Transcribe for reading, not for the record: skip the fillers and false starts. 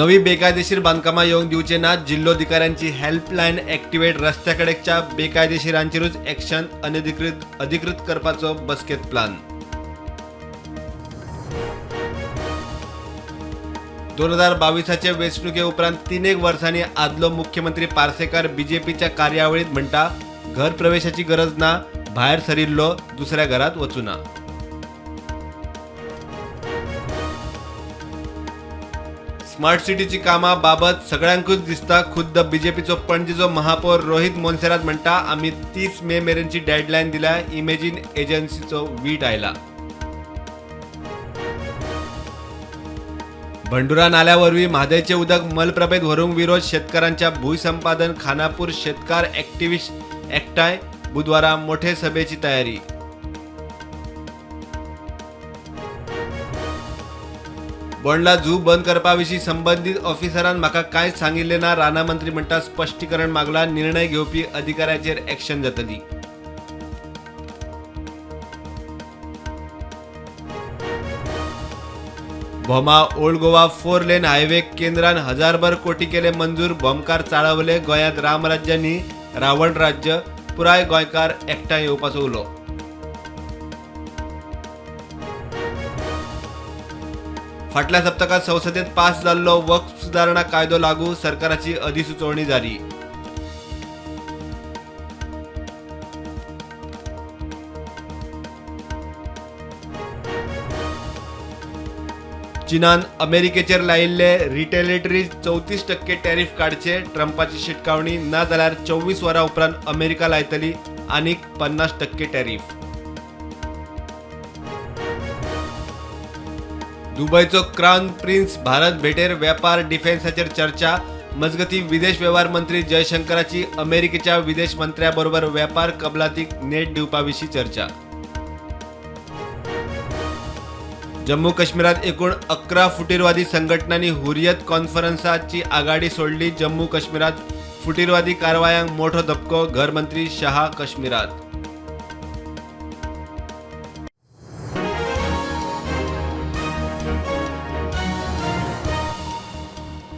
नवी बेकायदेशीर बांदकामां येवंक दिवचे नात. जिल्लोधिकाऱ्यांची हेल्पलायन ऍक्टिवेट. रस्त्याकडेच्या बेकायदेशीरांचेरूच ऍक्शन. अनधिकृत अधिकृत करपाचो बसकेत प्लान. 2022चे वेंचणुके उपरांत 3-1 वर्सांनी आदलो मुख्यमंत्री पार्सेकार बीजेपीच्या कार्यावळीत म्हणटा, घर प्रवेशाची गरज ना, भायर सरिल्लो दुसऱ्या घरात वचूना. स्मार्ट सिटीची कामां बाबत सगळ्यांकूच दिसता. खुद्द बीजेपीचो पणजेचो महापौर रोहित मोन्सेरात म्हणटा, आमी 30 मे मेरेनची डेडलायन दिल्या. इमेजीन एजन्सीचो वीट आयला. भंडुरा नाल्यावरवीं म्हादयचें उदक मलप्रभेत व्हरूंक विरोध. शेतकारांच्या भूंयसंपादन खानापूर शेतकार ऍक्टिव्हिस्ट एकठांय. बुधवारा मोठे सभेची तयारी. बोंडला झू बंद करपाविशीं संबंदीत ऑफिसरान म्हाका कांयच सांगिल्लें ना. रानां मंत्री म्हणटा, स्पश्टीकरण मागला, निर्णय घेवपी अधिकाऱ्याचेर ऍक्शन जातली. Bhoma old Goa 4 lane highway केंद्रान हजारभर कोटी केले मंजूर. भोमकार चाळवले. गोंयांत रामराज्य न्ही, रावण राज्य. पुराय गोंयकार एकठांय येवपाचो उलो. फाटल्या सप्तकात संसदेत पास जाल्लो वक्फ सुदारणा कायदो लागू. सरकाराची अधिसुचोवणी जारी. चीनान अमेरिकेचेर लायिल्ले रिटेलेटरी 34% टॅरीफ काडचे. ट्रंपाची शिटकावणी. ना जाल्यार 24 वरां उपरांत अमेरिका लायतली आनीक 50% टॅरीफ. दुबयचो क्रावन प्रिन्स भारत भेटेर. वेपार, डिफेन्साचेर चर्चा. मजगती विदेश वेव्हार मंत्री जयशंकराची अमेरिकेच्या विदेश मंत्र्याबरोबर वेपार कबलातीक नेट दिवपाविशीं चर्चा. जम्मू काश्मीरात एकूण 11 फुटीरवादी संघटनांनी हुरियत कॉन्फरन्साची आघाडी सोडली. जम्मू काश्मीरात फुटीरवादी कारवायांक मोठो धपको. घरमंत्री शहा काश्मीरात.